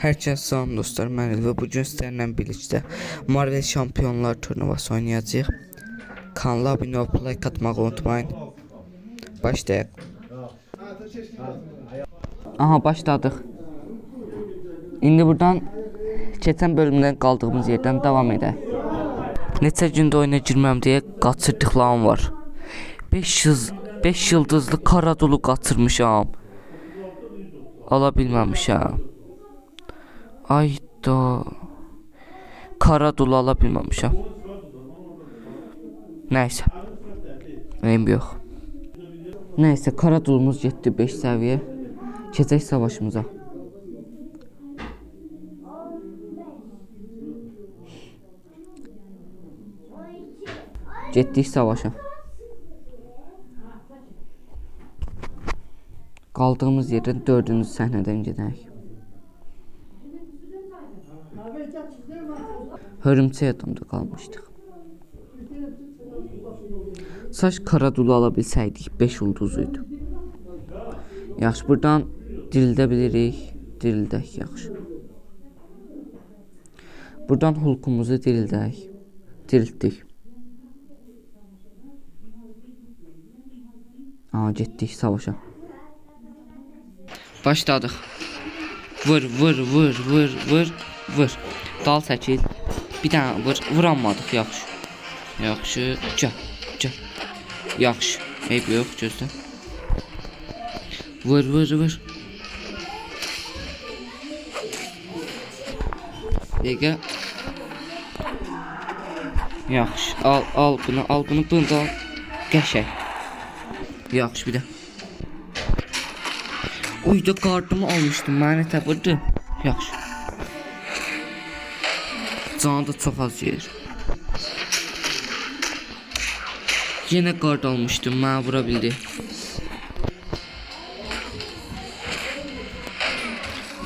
Hər kəs salam dostlar, mən Elva. Bu gün sizlərlə birlikdə Marvel Şampiyonlar turnuvası oynayacağıq. Kanala abunə olub like atmağı unutmayın. Başlayaq. Aha, başladıq. İndi buradan keçən bölümdən qaldığımız yerdən davam edək. Neçə gündür oyuna girməm deyə qaçırdıqlarım var. 5 yıldızlı Karadulu qaçırmışam. Ala bilməmişəm. Ay da. Karadulu ala bilməmişəm. Nəysə. Eybi yox. Nəysə, Karadulumuz getdi 5 səviyyə. Keçək savaşımıza. Getdik savaşa. Qaldığımız yerdən 4-cü səhnədən gedək. Hörümçək adamda qalmışdıq. Saç Karadulu ala bilsəydik 5 ulduz idi. Yaxşı, buradan dirildə bilirik. Dirildək, yaxşı. Buradan Hulkumuzu dirildək. Diriltdik. Aha, getdik savaşa. Başladıq. Vur, vur, vur, vur, vur, vur. Dal çəkil. Bir dənə vur. Vuranmadıq, yaxşı. Yaxşı. Gəl, gəl. Yaxşı. Eyb yox, gözlə. Vur, vur, vur. Dəqiqə. Yaxşı. Al, al bunu, al bunu, bunu da al. Qəşəng. Yaxşı, bir də. Uyda qardımı almışdım. Mənə nə vurdu? Yaxşı. Canı da çox az yeyir. Yenə qard almışdım. Mənə vura bildi.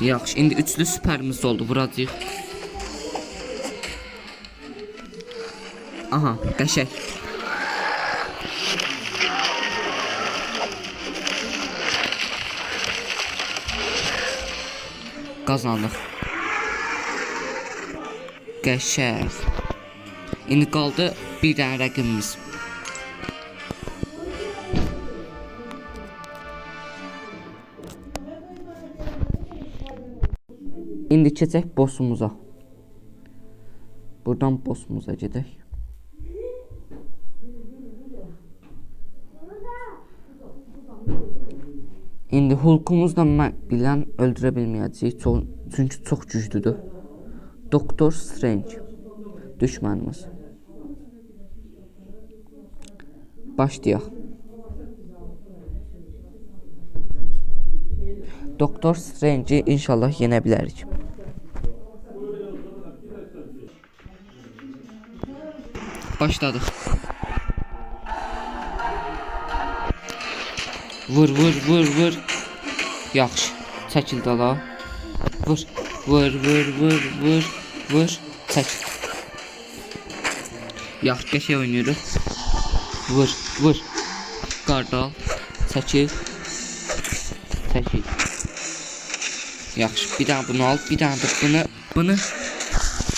Yaxşı, indi üçlü süperimiz oldu. Vuracağıq. Aha, qəşəng. Qazandıq. Qəşəng. İndi qaldı bir dənə rəqibimiz. İndi keçək bossumuza. Buradan bossumuza gedək. İndi Hulkumuzla mən bilən öldürə bilməyəcəyik. Çünki çox güclüdür. Doktor Strange düşmənimiz. Başlayaq. Doktor Strange'i inşallah yenə bilərik. Başladıq. Vur, vur, vur, vur. Yaxşı. Çəkil dala. Vur, vur, vur, vur, vur, vur. Çəkil. Yaxşı, qəşəng oynayırıq. Vur, vur. Qardal. Çəkil. Çəkil. Yaxşı, bir dənə bunu al, bir dənə də bunu, bunu.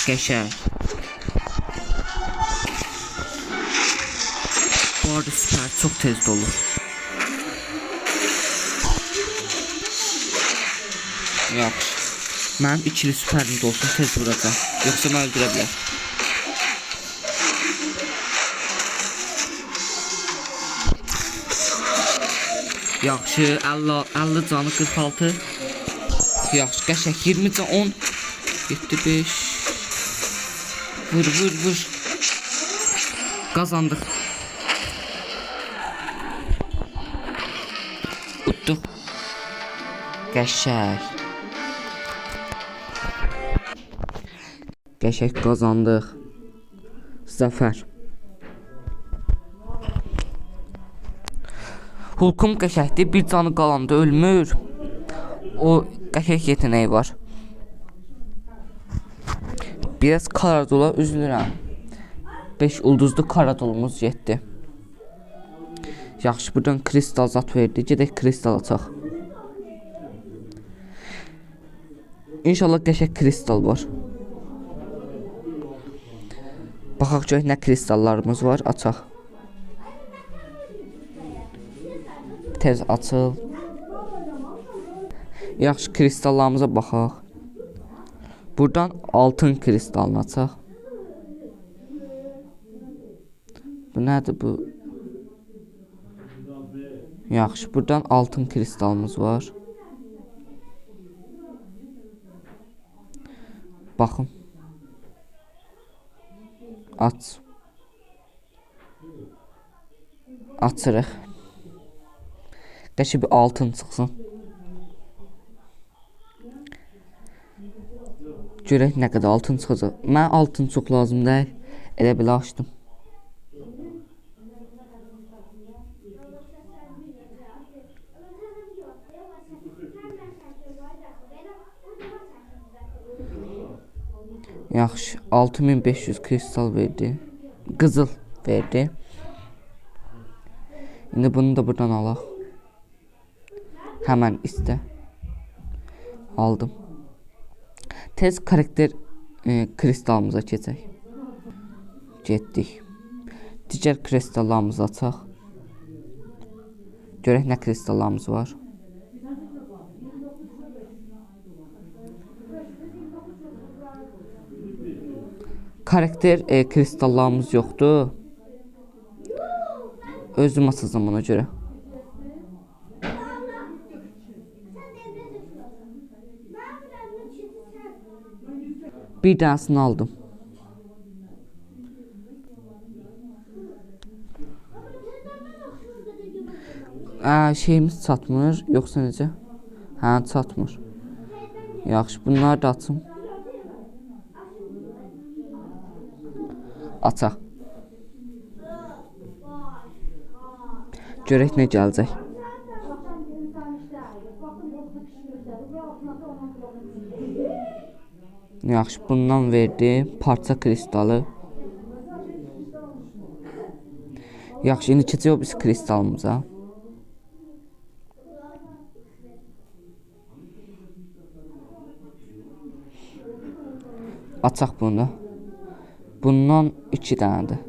Qəşəng. Bu arada süper çox tez dolur. Yaxşı. Mənim ikili süperim də olsun, tez vuracağam. Yoxsa məni öldürə bilər. Yaxşı, 50 canı 46. Yaxşı, qəşəng 20 can 10. 7 5. Vur, vur, vur. Qazandıq. Utduq. Qəşəng. Qəşəng qazandıq. Zəfər. Hulkum qəşəngdir, bir canı qalanda ölmür. O qəşəng yeteneği var. Biraz Karadula üzülürəm. 5 ulduzlu Karadulumuz getdi. Yaxşı, buradan kristal zat verdi. Gedək kristal açaq. İnşallah qəşəng kristal var. Baxaq görək nə kristallarımız var. Açaq. Tez açıl. Yaxşı, kristallarımıza baxaq. Buradan altın kristalını açaq. Bu nədir bu? Yaxşı, buradan altın kristalımız var. Baxın. Aç. Açırıq. Qəşəng bir altın çıxsın. Görək nə qədər altın çıxacaq. Mənə altın çox lazım deyil. Elə belə açdım. Yaxşı, 6500 kristal verdi. Qızıl verdi. İndi bunu da buradan alaq. Həmən istə. Aldım. Tez karakter kristalımıza keçək. Getdik. Digər kristallarımızı açaq. Görək nə kristallarımız var. Karakter kristallarımız yoxdur. Özüm açacağım ona görə. Bir dənəsini aldım. Şeyimiz çatmır, yoxsa necə? Hə, çatmır. Yaxşı, bunları da açım. Açaq. Görək nə gələcək. Yaxşı, bundan verdi. Parça kristalı. Yaxşı, indi keçək biz kristalımıza. Açaq bunu da. Bundan 2 dənədir.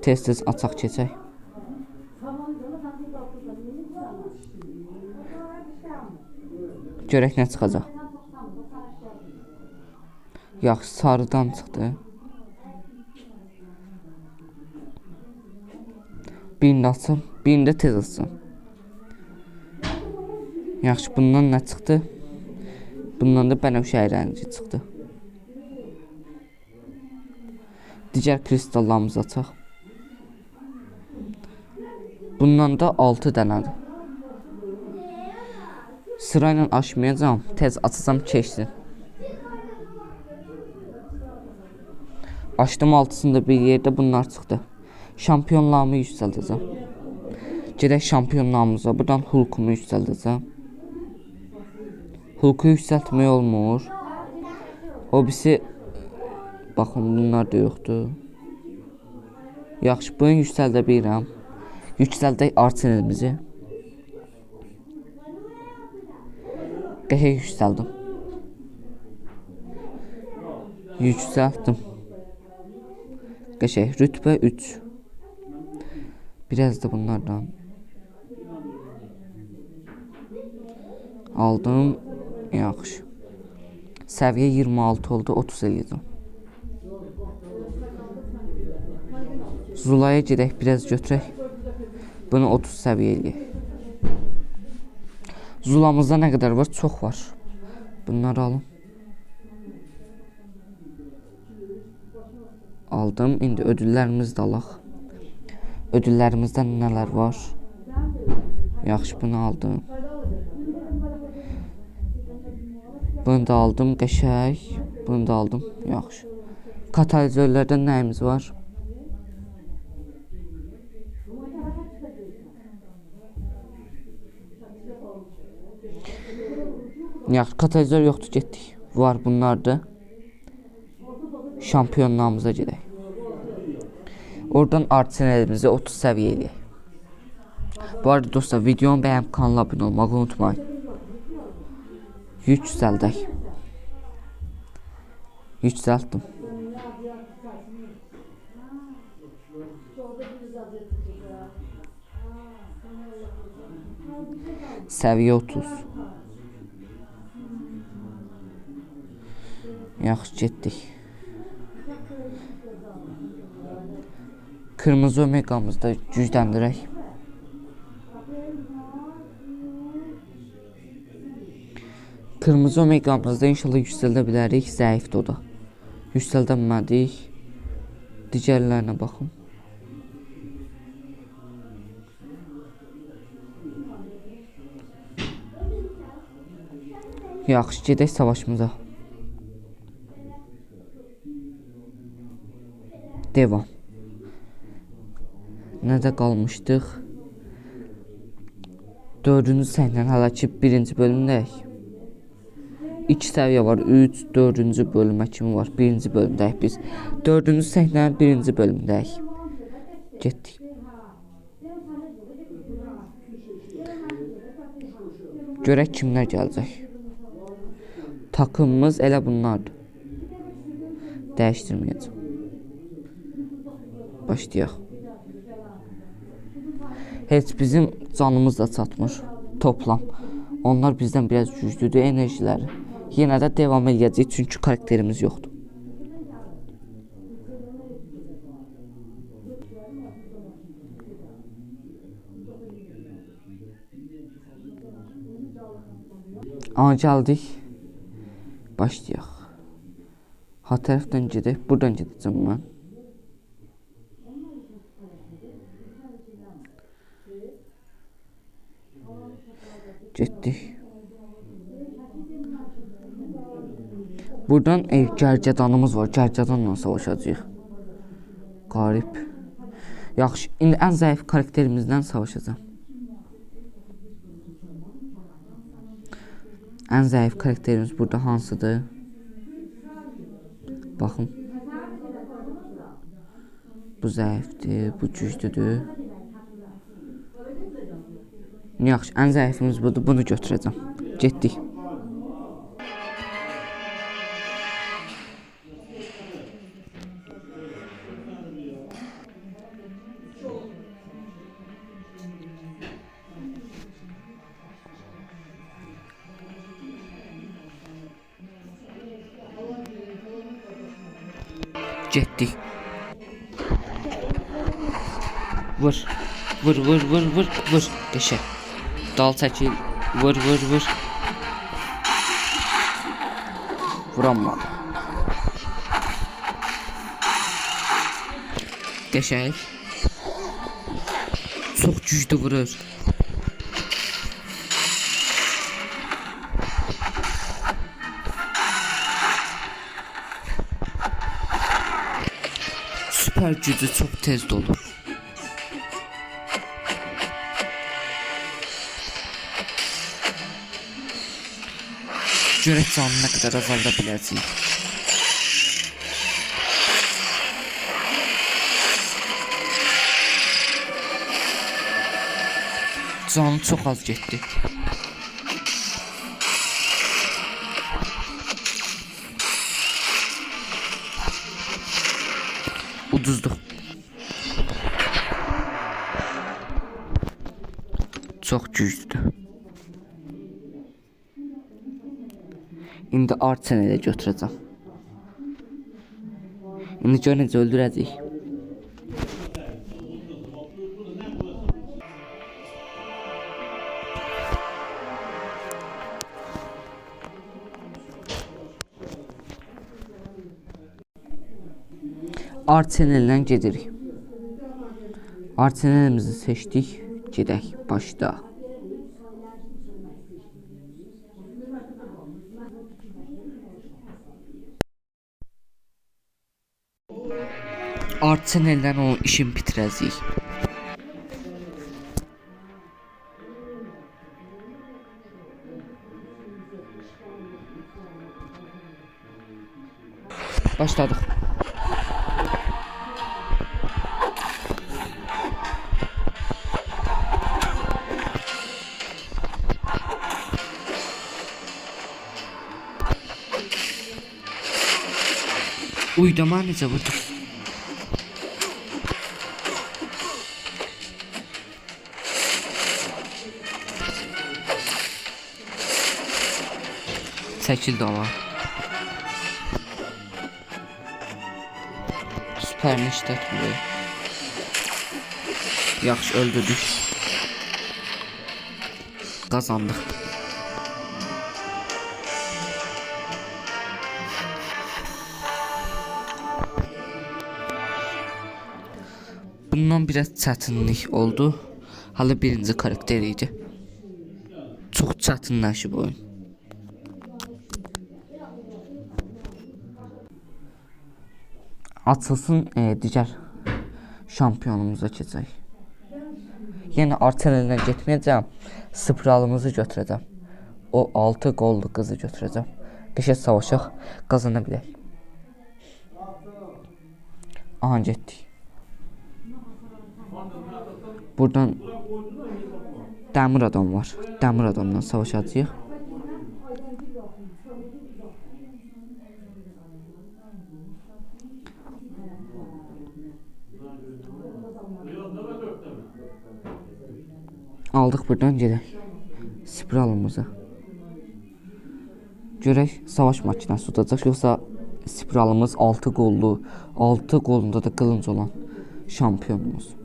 Tez-tez açaq keçək. Görək nə çıxacaq. Yaxşı, sarıdan çıxdı. Birini də açım, birini də tez açsam. Yaxşı, bundan nə çıxdı? Bundan da bənövşəyi rəngi çıxdı. Digər kristallarımızı açaq. Bundan da 6 dənədir. Sırayla açmayacağam. Tez açacağam, keçsin. Açdım 6-sını da bir yerdə bunlar çıxdı. Şampiyonlarımı yüksəldəcəm. Gedək şampiyonlarımıza. Buradan Hulkumu yüksəldəcəm. Hulku yüksəltmək olmur. O birisi, baxın, bunlar da yoxdur. Yaxşı, bunu yüksəldə bilirəm. Yüksəldək Arsenalimizi. Qəşəng yüksəldim. Yüksəltdim. Qəşəng. Rütbə 3. Biraz da bunlardan aldım. Yaxşı. Səviyyə 26 oldu. 30 eləyəcəm. Zulaya gedək, biraz götürək. Bunu 30 səviyyə eləyək. Zulamızda nə qədər var? Çox var. Bunları alım. Aldım. İndi ödüllərimizi də alaq. Ödüllərimizdə nələr var? Yaxşı, bunu aldım. Bunu da aldım. Qəşəng. Bunu da aldım. Yaxşı. Katalizörlərdən nəyimiz var? Yaxşı, katalizör yoxdur, getdik. Var, bunlardır. Şampiyonluğumuza gedək. Oradan Arsenalimizi 30 səviyyə eləyək. Bu arada dostlar, videomu bəyənib kanala abunə olmağı unutmayın. Yüksəldək. Yüksəltdim. Səviyyə 30. Yaxşı, getdik. Kırmızı omegamızı da gücləndirək. Kırmızı omegamızı da inşallah yüksəldə bilərik. Zəifdir o da. Yüksəldə bilmədik. Digərlərinə baxın. Yaxşı, gedək savaşımıza. Devam. Nədə qalmışdıq? 4-cü səhnənin hələ ki 1-ci bölümdəyik. 2 səviyyə var. 3, 4-cü bölümə kimi var. 1-ci bölümdəyik biz. 4-cü səhnənin 1-ci bölümündəyik. Getdik. Görək kimlər gələcək. Takımımız elə bunlardır. Dəyişdirməyəcəm. Başlayaq. Heç bizim canımız da çatmır. Toplam. Onlar bizdən biraz güclüdür enerjiləri. Yenə də devam eləyəcəyik çünki karakterimiz yoxdur. Aha, gəldik. Başlayaq. Ha tərəfdən gedək. Buradan gedəcəm mən. Getdik. Buradan gərgədanımız var. Gərgədanla savaşacağıq. Qarib. Yaxşı, indi ən zəif karakterimizdən savaşacağam. Ən zəif karakterimiz burada hansıdır? Baxın. Bu zəifdir, bu güclüdür. Yaxşı, ən zəifimiz budur. Bunu götürəcəm. Getdik. Getdik. Vur. Vur, vur, vur, vur, vur. Qəşəng. Dal çəkil. Vur, vur, vur. Vuramadı. Qəşəng. Çox güclü vurur. Süper gücü çox tez dolur. Görək canını nə qədər azalda biləcəyik. Canı çox az getdi. Uduzduq. Çox güclüdür. İndi Arsenal'e götürəcəm. İndi gör necə öldürəcəyik. Arsenal'lə gedirik. Arsenal'imizi seçdik. Gedək başda. Arsenal'lə onun işini bitirəcəyik. Başladıq. Uydama necə vurdu? Çəkildi amma. Süperini işlətmir. Yaxşı öldürdük. Qazandıq. Bundan biraz çətinlik oldu. Hələ birinci karakter idi. Çox çətinləşib oyun. Açılsın digər şampiyonumuza keçək. Yenə Arsenal'dan getməyəcəm. Spralımızı götürəcəm. O 6 qollu qızı götürəcəm. Qəşəng savaşaq, qazana bilək. Aha getdik. Buradan dəmir adam var. Dəmir adamdan savaşacağıq. Aldıq buradan gedək. Spiralımıza. Görək savaş makinası tutacaq yoxsa spiralımız 6 qollu, 6 qolunda da qılınc olan şampiyonumuz.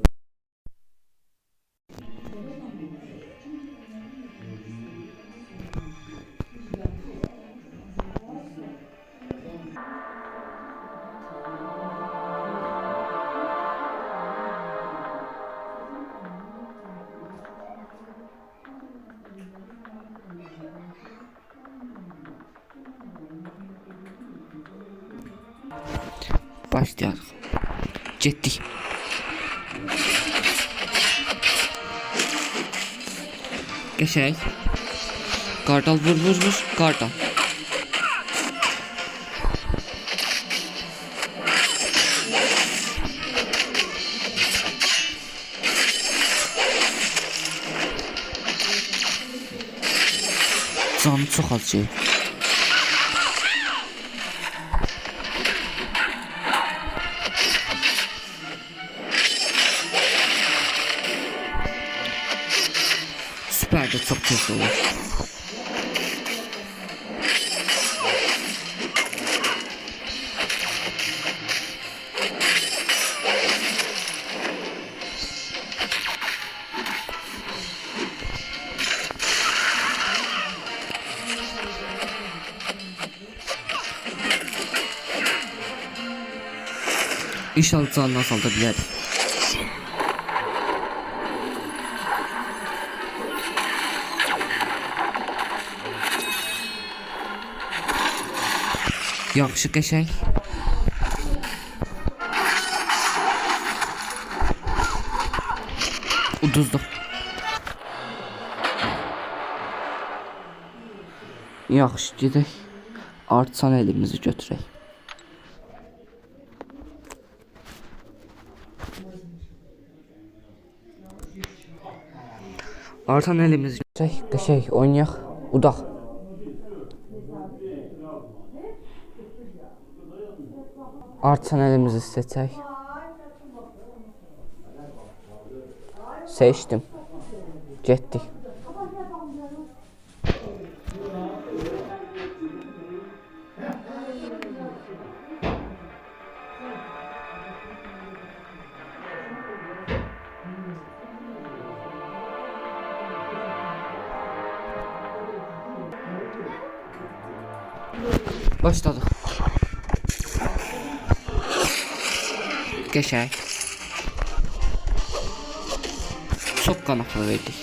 Başlayalım. Getdik. Qəşəng. Qardal vur vur vur. Qardal. Canı çox az şey. Süper de çok tez olur. İnşallah canını azalda bilərik. Yaxşı, qəşəng. Uduzduq. Yaxşı, gedək. Artsan elimizi götürək. Artan elimizi götürək. Qəşəng oynayaq. Udaq. Artan elimizi seçək. Seçtim. Getdik. Başladıq. Qəşəng. Çox qanaqlı verdik.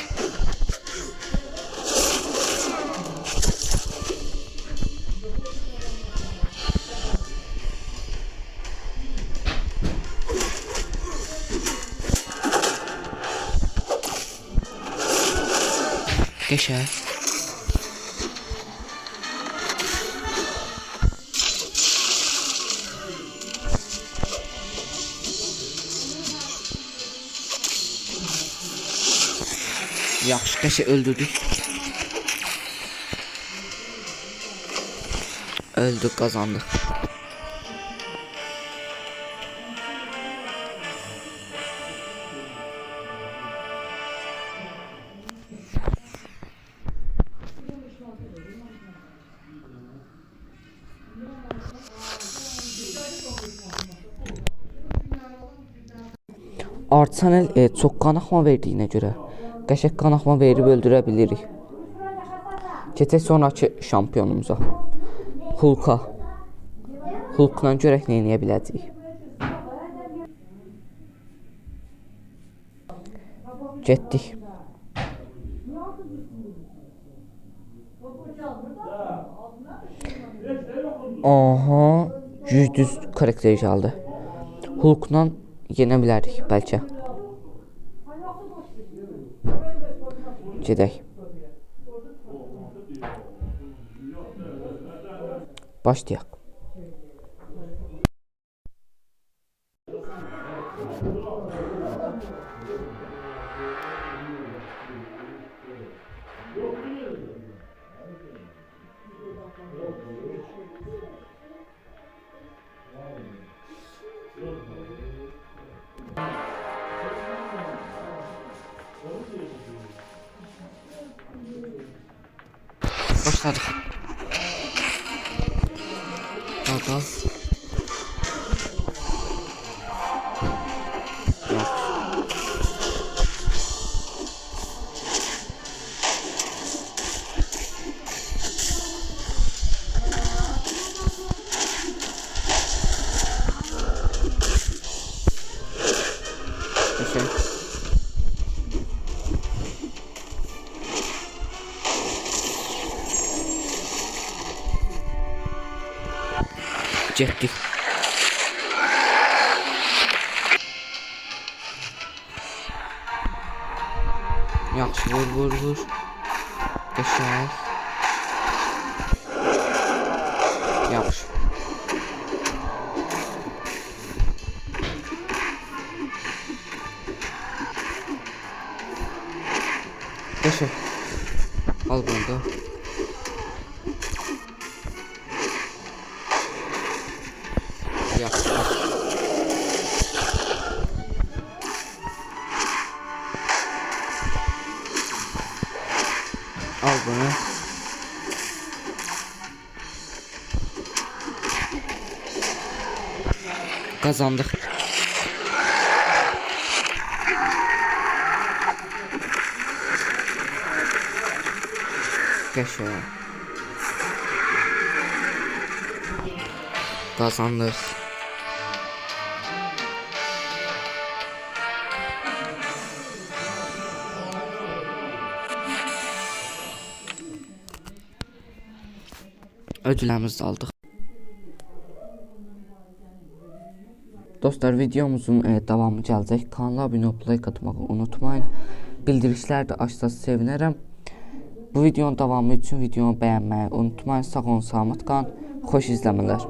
Qəşəng. Yaxşı, qəşəng öldürdük. Öldük, qazandıq. Artsanel çox qanaxma verdiyinə görə qəşəng qanaxma verib öldürə bilirik. Keçək sonrakı şampionumuza. Hulka. Hulkla görək nə eləyə biləcəyik. Getdik. Aha, düz karakter gəldi. Hulkla yenə bilərik bəlkə. Gedək. Başlayaq. Başladıq. Dal. Qəşəng. Getdik. Yaxşı, vur, vur, vur. Qəşəng. Yaxşı. Qəşəng. Al bunu da. Yaxşı. Al bunu. Qazandıq. Qəşəng. Qazandıq. Ödülümüzü aldıq. Dostlar, videomuzun davamı gələcək. Kanala abunə olub like atmağı unutmayın. Bildirişləri də açsanız sevinərəm. Bu videonun davamı üçün videonu bəyənməyi unutmayın. Sağ olun, salamat qalın. Xoş izləmələr.